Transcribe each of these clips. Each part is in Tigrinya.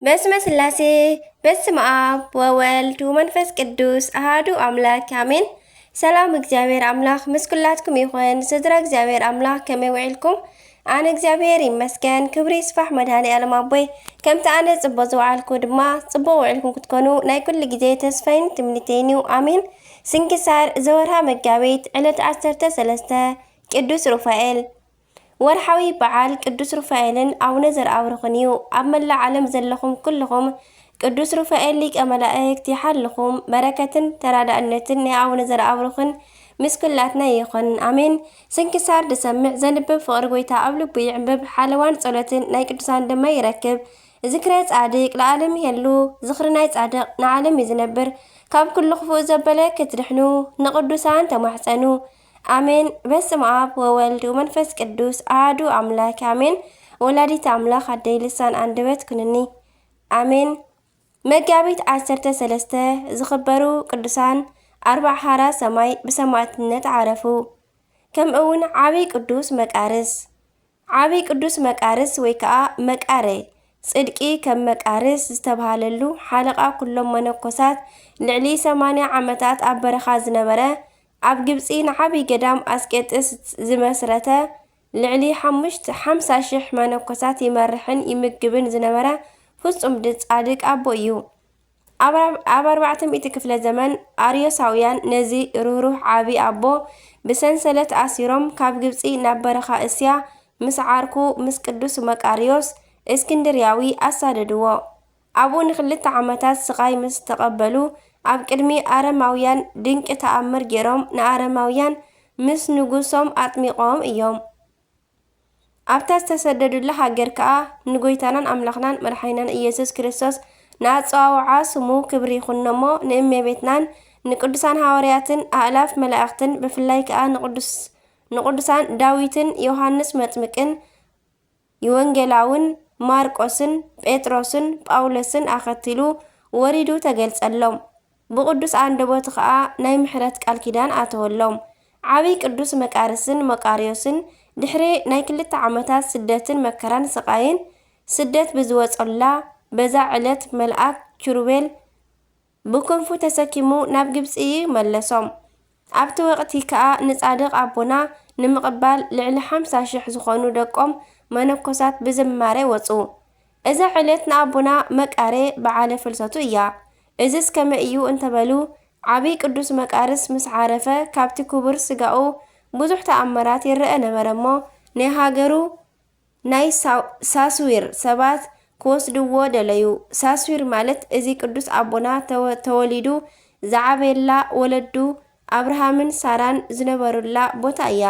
በስመ ስላሴ፣ በስመ ኣብ ወወልድ ወመንፈስ ቅዱስ ኣሃዱ ኣምላክ ኣሜን። ሰላም እግዚኣብሔር ኣምላክ ምስ ኩላትኩም ይኹን። ስድራ እግዚኣብሔር ኣምላክ ከመይ ውዒልኩም? ኣነ እግዚኣብሔር ይመስገን፣ ክብሪ ይስፋሕ መድኃኔ ዓለም ኣቦይ። ከምቲ ኣነ ጽቡቕ ዝወዓልኩ ድማ ጽቡቕ ውዒልኩም ክትኮኑ ናይ ኩሉ ግዜ ተስፋይን ትምኒተይን እዩ። ኣሜን። ስንክሳር ዘወርሃ መጋቢት ዕለት ዓሰርተ ሰለስተ ቅዱስ ሩፋኤል። ወርሓዊ በዓል ቅዱስ ሩፋኤልን ኣቡነ ዘርኣብሩኽን እዩ። ኣብ መላእ ዓለም ዘለኹም ኩልኹም ቅዱስ ሩፋኤል ሊቀ መላእክት ይሓልኹም። በረከትን ተራዳእነትን ናይ ኣቡነ ዘርኣብሩኽን ምስ ኩላትና ይኹን። ኣሜን። ስንክሳር ዝሰምዕ ዘንብብ ፍቕሪ ጎይታ ኣብ ልቡ ይዕንብብ። ሓለዋን ጸሎትን ናይ ቅዱሳን ድማ ይረክብ። ዝክረ ጻድቅ ለዓለም ይሄሉ። ዝኽሪ ናይ ጻድቅ ንዓለም እዩ ዝነብር። ካብ ኩሉ ክፉእ ዘበለ ክትድሕኑ ንቅዱሳን ተማሕጸኑ። ኣሜን። በስመ ኣብ ወወልድ ወመንፈስ ቅዱስ ኣሃዱ ኣምላክ ኣሜን። ወላዲተ ኣምላክ ኣደይ ልሳን ኣንደበት ኩንኒ። ኣሜን። መጋቢት ዓሰርተ ሰለስተ ዝኽበሩ ቅዱሳን ኣርባዕ ሓራ ሰማይ ብሰማዕትነት ዓረፉ። ከምኡ እውን ዓቢ ቅዱስ መቃርስ። ዓቢ ቅዱስ መቃርስ ወይ ከዓ መቃሬ ጽድቂ ከም መቃርስ ዝተብሃለሉ ሓለቓ ኩሎም መነኮሳት ልዕሊ ሰማንያ ዓመታት ኣብ በረኻ ዝነበረ ኣብ ግብጺ ንዓቢ ገዳም ኣስቄጥስ ዝመስረተ ልዕሊ ሓሙሽተ ሓምሳ ሽሕ መነኮሳት ይመርሕን ይምግብን ዝነበረ ፍጹም ድ- ጻድቅ ኣቦ እዩ። ኣብ ኣርብ- ኣብ ኣርባዕተ ሚእቲ ክፍለ ዘመን ኣርዮሳውያን ነዚ ርህሩህ ዓቢ ኣቦ ብሰንሰለት ኣሲሮም ካብ ግብጺ ናብ በረኻ እስያ ምስ ዓርኩ ምስ ቅዱስ መቃርዮስ እስክንድርያዊ ኣሳደድዎ። ኣብኡ ንክልተ ዓመታት ስቓይ ምስ ተቐበሉ ኣብ ቅድሚ ኣረማውያን ድንቂ ተኣምር ገይሮም ንኣረማውያን ምስ ንጉሶም ኣጥሚቖም እዮም። ኣብታ ዝተሰደዱላ ሃገር ከኣ ንጎይታናን ኣምላኽናን መድሓኒናን ኢየሱስ ክርስቶስ ንኣጸዋውዓ ስሙ ክብሪ ይኹኖ እሞ ንእመቤትናን ንቅዱሳን ሃዋርያትን ኣእላፍ መላእኽትን ብፍላይ ከኣ ንቅዱስ ንቅዱሳን ዳዊትን ዮሃንስ መጥምቅን የወንጌላውን ማርቆስን ጴጥሮስን ጳውሎስን ኣኸቲሉ ወሪዱ ተገልጸሎም። ብቕዱስ ኣንደበቱ ኸኣ ናይ ምሕረት ቃል ኪዳን ኣተወሎም። ዓቢ ቅዱስ መቃርስን መቃርዮስን ድሕሪ ናይ ክልተ ዓመታት ስደትን መከራን ስቓይን፣ ስደት ብዝወጸላ በዛ ዕለት መልኣክ ኪሩቤል ብክንፉ ተሰኪሙ ናብ ግብጺ መለሶም። ኣብቲ ወቕቲ ከኣ ንጻድቕ ኣቦና ንምቕባል ልዕሊ ሓምሳ ሽሕ ዝኾኑ ደቆም መነኮሳት ብዝማሬ ወጹ። እዛ ዕለት ንኣቦና መቃሬ በዓለ ፍልሰቱ እያ። እዝስ ከመይ እዩ እንተበሉ፣ ዓቢ ቅዱስ መቃርስ ምስ ዓረፈ ካብቲ ክቡር ስጋኡ ብዙሕ ተኣምራት ይረአ ነበረ እሞ ናይ ሃገሩ ናይ ሳው- ሳስዊር ሰባት ክወስድዎ ደለዩ። ሳስዊር ማለት እዚ ቅዱስ ኣቦና ተወ- ተወሊዱ ዝዓበየላ ወለዱ ኣብርሃምን ሳራን ዝነበሩላ ቦታ እያ።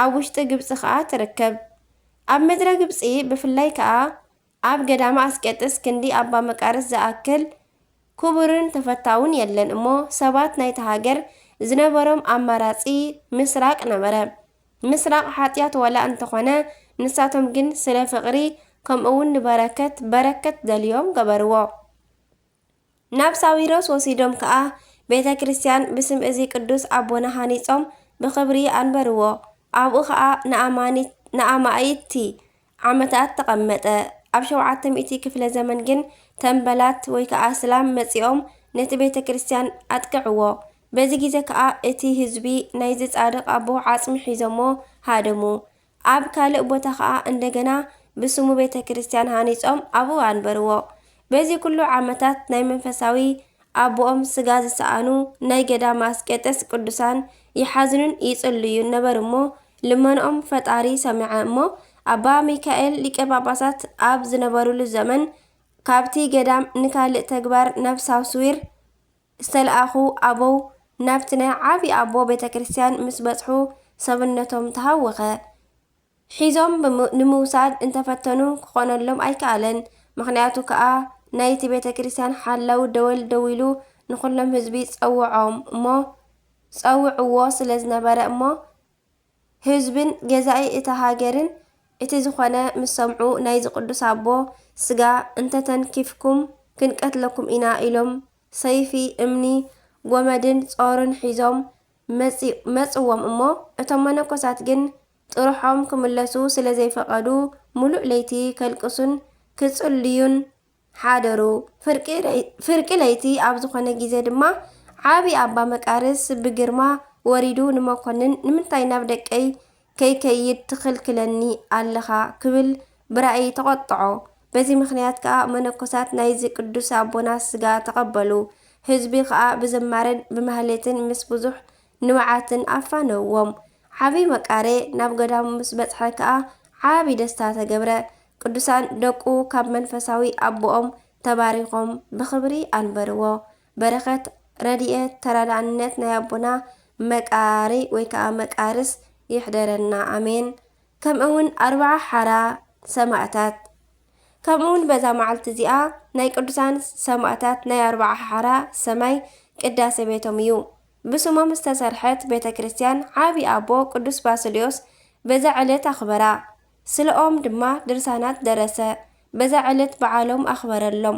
ኣብ ውሽጢ ግብጺ ኸኣ ትርከብ። ኣብ ምድረ ግብጺ ብፍላይ ከኣ ኣብ ገዳመ ኣስቄጥስ ክንዲ ኣባ መቃርስ ዝኣክል ክቡርን ተፈታውን የለን እሞ ሰባት ናይታ ሃገር ዝነበሮም ኣማራጺ ምስራቅ ነበረ። ምስራቅ ሓጢኣት ዋላ እንተኾነ ንሳቶም ግን ስለ ፍቕሪ ከምኡውን ንበረከት በረከት ደልዮም ገበርዎ። ናብ ሳዊሮስ ወሲዶም ከኣ ቤተ ክርስቲያን ብስም እዚ ቅዱስ ኣቦና ሃኒጾም ብኽብሪ ኣንበርዎ። ኣብኡ ከኣ ንኣማኒት ንኣማኢቲ ዓመታት ተቐመጠ። ኣብ ሸውዓተ ሚእቲ ክፍለ ዘመን ግን ተንበላት ወይ ከኣ ኣስላም መጺኦም ነቲ ቤተ ክርስቲያን ኣጥቅዕዎ። በዚ ግዜ ከኣ እቲ ህዝቢ ናይዚ ጻድቕ ኣቦ ዓጽሚ ሒዞሞ ሃደሙ። ኣብ ካልእ ቦታ ከኣ እንደገና ብስሙ ቤተ ክርስቲያን ሃኒጾም ኣብኡ ኣንበርዎ። በዚ ኩሉ ዓመታት ናይ መንፈሳዊ ኣቦኦም ስጋ ዝሰኣኑ ናይ ገዳም ኣስቄጥስ ቅዱሳን ይሓዝኑን ይጽልዩን ነበሩ እሞ ልመንኦም ፈጣሪ ሰምዐ እሞ ኣባ ሚካኤል ሊቀ ጳጳሳት ኣብ ዝነበሩሉ ዘመን ካብቲ ገዳም ንካልእ ተግባር ናብ ሳስዊር ዝተለኣኹ ኣበው ናብቲ ናይ ዓቢ ኣቦ ቤተ ክርስቲያን ምስ በጽሑ ሰብነቶም ተሃወኸ። ሒዞም ብም- ንምውሳድ እንተፈተኑ ክኾነሎም ኣይከኣለን። ምኽንያቱ ከኣ ናይቲ ቤተ ክርስቲያን ሓላው ደወል ደዊሉ ንኹሎም ህዝቢ ጸውዖም እሞ ጸውዕዎ ስለ ዝነበረ እሞ ህዝብን ገዛኢ እታ ሃገርን እቲ ዝኾነ ምስ ሰምዑ ናይዚ ቅዱስ ኣቦ ስጋ እንተተንኪፍኩም ክንቀትለኩም ኢና ኢሎም ሰይፊ፣ እምኒ፣ ጎመድን ጾርን ሒዞም መጺ- መጽዎም እሞ እቶም መነኮሳት ግን ጥርሖም ክምለሱ ስለ ዘይፈቐዱ ምሉእ ለይቲ ከልቅሱን ክጽልዩን ሓደሩ። ፍርቂ ለይ-፣ ፍርቂ ለይቲ ኣብ ዝኾነ ግዜ ድማ ዓቢ ኣባ መቃርስ ብግርማ ወሪዱ ንመኮንን፣ "ንምንታይ ናብ ደቀይ ከይከይድ ትኽልክለኒ ኣለኻ?" ክብል ብራእይ ተቖጥዖ። በዚ ምኽንያት ከኣ መነኮሳት ናይዚ ቅዱስ ኣቦና ስጋ ተቐበሉ። ህዝቢ ከኣ ብዝማሬን ብማህሌትን ምስ ብዙሕ ንብዓትን ኣፋነውዎም። ዓቢ መቃሬ ናብ ገዳሙ ምስ በጽሐ ከኣ ዓቢ ደስታ ተገብረ። ቅዱሳን ደቁ ካብ መንፈሳዊ ኣቦኦም ተባሪኾም ብኽብሪ ኣንበርዎ። በረኸት፣ ረድኤት፣ ተራዳእነት ናይ ኣቦና መቃሪ ወይ ከኣ መቃርስ ይሕደረና። ኣሜን። ከምኡ እውን ኣርብዓ ሓራ ሰማእታት። ከምኡ እውን በዛ መዓልቲ እዚኣ ናይ ቅዱሳን ሰማእታት ናይ ኣርብዓ ሓራ ሰማይ ቅዳሴ ቤቶም እዩ። ብስሞም ዝተሰርሐት ቤተ ክርስቲያን ዓቢ ኣቦ ቅዱስ ባስልዮስ በዛ ዕለት ኣኽበራ። ስለኦም ድማ ድርሳናት ደረሰ። በዛ ዕለት በዓሎም ኣኽበረሎም።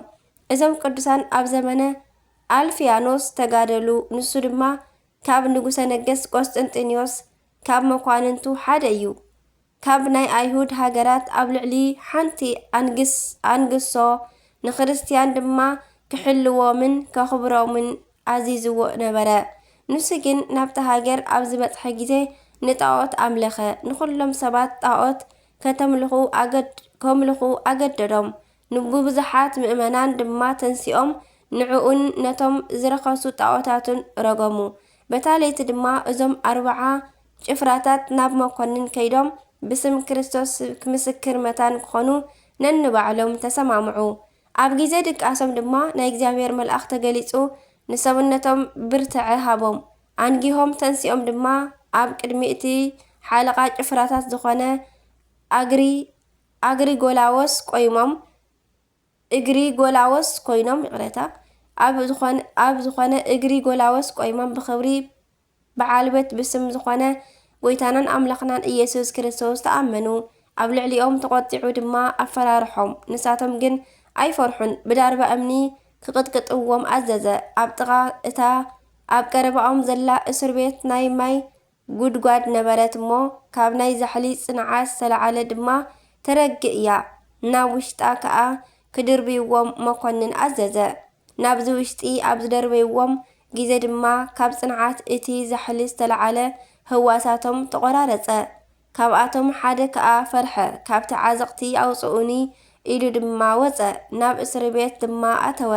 እዞም ቅዱሳን ኣብ ዘመነ ኣልፍያኖስ ተጋደሉ። ንሱ ድማ ካብ ንጉሰ ነገስት ቆስጥንጢንዮስ፣ ካብ መኳንንቱ ሓደ እዩ። ካብ ናይ ኣይሁድ ሃገራት ኣብ ልዕሊ ሓንቲ ኣንግስ-፣ ኣንግሶ፣ ንክርስትያን ድማ ክሕልዎምን ከኽብሮምን ኣዚዝዎ ነበረ። ንሱ ግን ናብቲ ሃገር ኣብ ዝበጽሐ ግዜ ንጣኦት ኣምለኸ። ንኹሎም ሰባት ጣኦት ከተምልኹ ኣገድ-፣ ከምልኹ ኣገደዶም። ንብዙሓት ምእመናን ድማ ተንሲኦም ንዕኡን ነቶም ዝረኸሱ ጣኦታቱን ረገሙ። በታ ለይቲ ድማ እዞም ኣርብዓ ጭፍራታት ናብ መኮንን ከይዶም፣ ብስም ክርስቶስ ምስክር መታን ክኾኑ ነንባዕሎም ተሰማምዑ። ኣብ ግዜ ድቃሶም ድማ ናይ እግዚኣብሔር መልኣኽ ተገሊጹ ንሰብነቶም ብርትዐ ሃቦም። ኣንጊሆም ተንሲኦም ድማ ኣብ ቅድሚ እቲ ሓለቓ ጭፍራታት ዝኾነ ኣግሪ-፣ ኣግሪጎላዎስ ቆይሞም፣ እግሪጎላዎስ ኮይኖም፣ ይቕሬታ፣ ኣብ ዝኾነ፣ ኣብ ዝኾነ እግሪጎላዎስ ቆይሞም ብኽብሪ በዓል ቤት ብስም ዝኾነ ጎይታናን ኣምላኽናን ኢየሱስ ክርስቶስ ተኣመኑ። ኣብ ልዕሊኦም ተቖጢዑ ድማ ኣፈራርሖም። ንሳቶም ግን ኣይፈርሑን። ብዳርባ እምኒ ክቕጥቅጥዎም ኣዘዘ። ኣብ ጥቓ እታ ኣብ ቀረባኦም ዘላ እስር ቤት ናይ ማይ ጉድጓድ ነበረት እሞ፣ ካብ ናይ ዛሕሊ ጽንዓት ዝተለዓለ ድማ ተረግእ እያ። ናብ ውሽጣ ከኣ ክድርብይዎም መኮንን ኣዘዘ። ናብዚ ውሽጢ ኣብ ዝደርበይዎም ግዜ ድማ፣ ካብ ጽንዓት እቲ ዛሕሊ ዝተለዓለ ህዋሳቶም ተቖራረጸ። ካብኣቶም ሓደ ከኣ ፈርሐ። "ካብቲ ዓዘቕቲ ኣውጽኡኒ" ኢሉ ድማ ወጸ። ናብ እስሪ ቤት ድማ ኣተወ።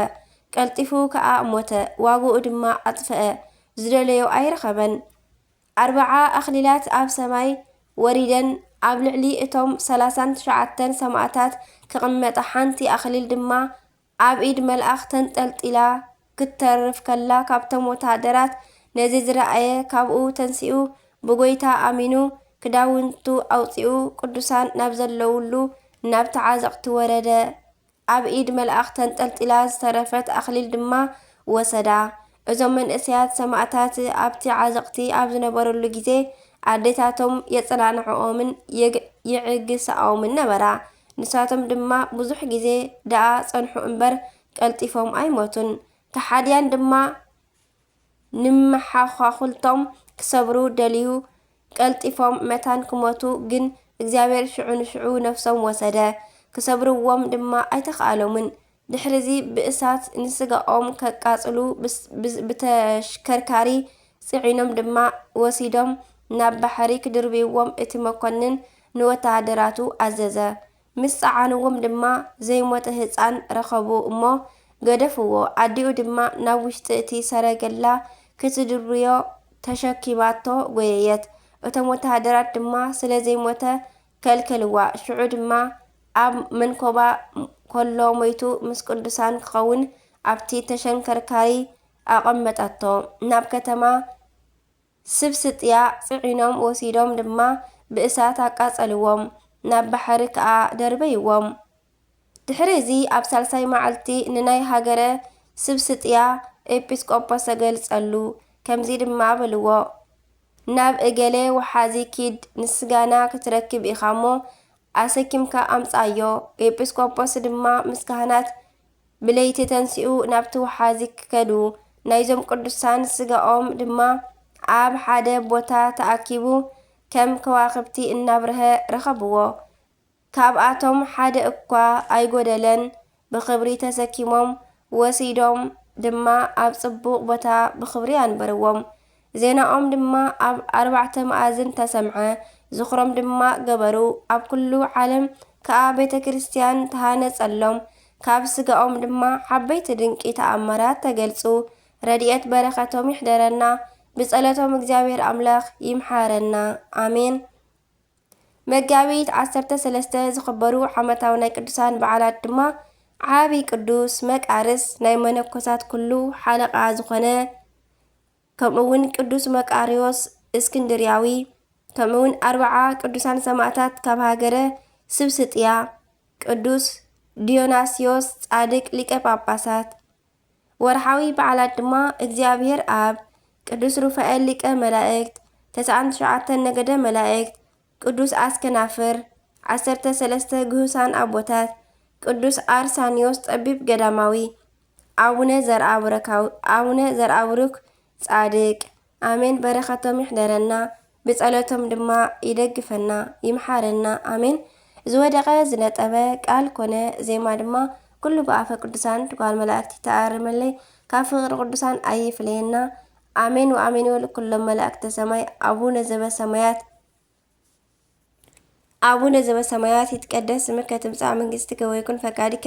ቀልጢፉ ከኣ ሞተ። ዋግኡ ድማ ኣጥፍአ። ዝደለዮ ኣይረኸበን። ኣርብዓ ኣኽሊላት ኣብ ሰማይ ወሪደን፣ ኣብ ልዕሊ እቶም ሰላሳን ትሽዓተን ሰማእታት ክቕመጣ፣ ሓንቲ ኣኽሊል ድማ ኣብ ኢድ መልኣኽ ተንጠልጢላ ክትተርፍ ከላ፣ ካብቶም ወተሃደራት ነዚ ዝረኣየ፣ ካብኡ ተንሲኡ፣ ብጎይታ ኣሚኑ፣ ክዳውንቱ ኣውጺኡ፣ ቅዱሳን ናብ ዘለውሉ ናብቲ ዓዘቕቲ ወረደ። ኣብ ኢድ መልኣኽ ተንጠልጢላ ዝተረፈት ኣኽሊል ድማ ወሰዳ። እዞም መንእሰያት ሰማእታት ኣብቲ ዓዘቕቲ ኣብ ዝነበሩሉ ግዜ፣ ኣዴታቶም የጸናንዕኦምን የግ-፣ ይዕግሳኦምን ነበራ። ንሳቶም ድማ ብዙሕ ግዜ ደኣ ጸንሑ እምበር፣ ቀልጢፎም ኣይሞቱን። ከሓድያን ድማ ንመሓዃኹልቶም ክሰብሩ ደልዩ፣ ቀልጢፎም መታን ክሞቱ ግን እግዚኣብሔር ሽዑ ንሽዑ ነፍሶም ወሰደ። ክሰብርዎም ድማ ኣይተኻእሎምን። ድሕሪዚ ብእሳት ንስጋኦም ከቃጽሉ ብስ-፣ ብዝ-፣ ብተሽከርካሪ ጽዒኖም ድማ ወሲዶም ናብ ባሕሪ ክድርብይዎም እቲ መኮንን ንወተሃደራቱ ኣዘዘ። ምስ ጸዓንዎም ድማ ዘይሞተ ህጻን ረኸቡ እሞ ገደፍዎ። ኣዲኡ ድማ ናብ ውሽጢ እቲ ሰረገላ ክትድርብዮ ተሸኪማቶ ጎየየት። እቶም ወተሃደራት ድማ ስለ ዘይሞተ ከልከልዋ። ሽዑ ድማ ኣብ መንኮባ ከሎ ሞይቱ ምስ ቅዱሳን ክኸውን ኣብቲ ተሸንከርካሪ ኣቐመጠቶ። ናብ ከተማ ስብስጥያ ጽዒኖም ወሲዶም ድማ ብእሳት ኣቃጸልዎም፣ ናብ ባሕሪ ከኣ ደርበይዎም። ድሕሪ እዚ ኣብ ሳልሳይ መዓልቲ ንናይ ሃገረ ስብስጥያ ኤጲስቆጶስ ተገልጸሉ፣ ከምዚ ድማ በልዎ፣ "ናብ እገሌ ወሓዚ ኪድ፣ ንስጋና ክትረክብ ኢኻ እሞ ኣሰኪምካ ኣምጽኣዮ።" ኤጲስቆጶስ ድማ ምስ ካህናት ብለይቲ ተንሲኡ ናብቲ ወሓዚ ከዱ። ናይዞም ቅዱሳን ስጋኦም ድማ ኣብ ሓደ ቦታ ተኣኪቡ ከም ከዋኽብቲ እናብርሀ ረኸብዎ። ካብኣቶም ሓደ እኳ ኣይጎደለን። ብኽብሪ ተሰኪሞም ወሲዶም ድማ ኣብ ጽቡቕ ቦታ ብኽብሪ ኣንበርዎም። ዜናኦም ድማ ኣብ ኣርባዕተ መኣዝን ተሰምዐ፣ ዝኽሮም ድማ ገበሩ። ኣብ ኩሉ ዓለም ከኣ ቤተ ክርስቲያን ተሃነጸሎም፣ ካብ ስጋኦም ድማ ዓበይቲ ድንቂ ተኣምራት ተገልጹ። ረድኤት በረኸቶም ይሕደረና፣ ብጸሎቶም እግዚኣብሔር ኣምላኽ ይምሓረና። ኣሜን። መጋቢት ዓሰርተ ሰለስተ ዝኽበሩ ዓመታዊ ናይ ቅዱሳን በዓላት ድማ ዓቢ ቅዱስ መቃርስ ናይ መነኮሳት ኩሉ ሓለቓ ዝኾነ፣ ከምኡ እውን ቅዱስ መቃርዮስ እስክንድርያዊ፣ ከምኡ እውን ኣርብዓ ቅዱሳን ሰማእታት ካብ ሃገረ ስብስጥያ፣ ቅዱስ ዲዮናስዮስ ጻድቅ ሊቀ ጳጳሳት። ወርሓዊ በዓላት ድማ እግዚኣብሔር ኣብ፣ ቅዱስ ሩፋኤል ሊቀ መላእክት፣ ተስዓን ትሽዓተን ነገደ መላእክት፣ ቅዱስ ኣስከናፍር፣ ዓሰርተ ሰለስተ ግሁሳን ኣቦታት፣ ቅዱስ ኣርሳንዮስ ጠቢብ ገዳማዊ፣ ኣቡነ ዘርኣቡረካዊ-፣ ኣቡነ ዘርኣቡሩክ ጻድቅ። ኣሜን። በረኸቶም ይሕደረና፣ ብጸሎቶም ድማ ይደግፈና፣ ይምሓረና። ኣሜን። ዝወደቐ ዝነጠበ ቃል ኮነ ዜማ ድማ ኩሉ ብኣፈ ቅዱሳን ትጓል መላእክቲ ተኣርመለይ፣ ካብ ፍቕሪ ቅዱሳን ኣይፍለየና። ኣሜን ወኣሜን ይበሉ ኩሎም መላእክተ ሰማይ። ኣቡነ ዘበሰማያት፣ ኣቡነ ዘበሰማያት ይትቀደስ ስምከ ትምጻእ መንግስትከ ወይኩን ፈቃድከ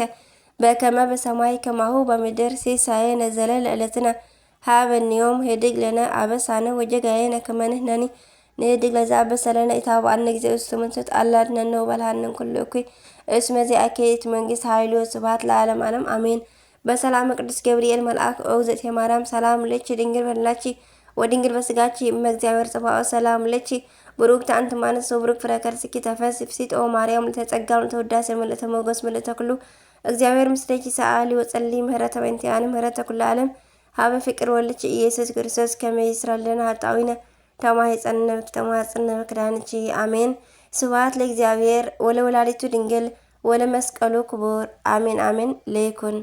በከመ በሰማይ ከማሁ በምድር። ሲሳየነ ዘለለ ዕለትነ ሀበነ ዮም፣ ህድግ ለነ አበሳነ ወጌጋየነ ከመ ንሕነኒ ንህድግ ለዘአበሰ ለነ። ኢታብአነ እግዚኦ ውስተ መንሱት፣ አላ አድነነ ወበልሃነ እምኩሉ እኩይ። እስመ ዚአከ ይእቲ መንግስት ኃይሉ ወስብሐት ለዓለመ ዓለም አሜን። በሰላመ ቅዱስ ገብርኤል መልአክ ኦግዝእትየ ማርያም ሰላም ለኪ ድንግል በድላኪ ወድንግል በስጋኪ እመ እግዚአብሔር ጸባኦት ሰላም ለኪ ብሩክት አንቲ እማንስ ወብሩክ ፍሬ ከርስኪ ተፈሲ ፍሲት ኦ ማርያም ምልዕተ ጸጋ ምልዕተ ውዳሴ ምልዕተ ሞገስ ምልዕተ ኩሉ እግዚአብሔር ምስሌኪ ሰአሊ ወጸሊ ምህረተ በእንቲአነ ምህረተ ኩሉ ዓለም ሀበ ፍቅር ወልድኪ ኢየሱስ ክርስቶስ ከመ ይስረልና ኃጣዊነ ተማሂጸነ ብኪ ተማጽነ በክዳንኪ አሜን። ስብሐት ለእግዚአብሔር ወለወላዲቱ ድንግል ወለመስቀሉ ክቡር አሜን አሜን ለይኩን።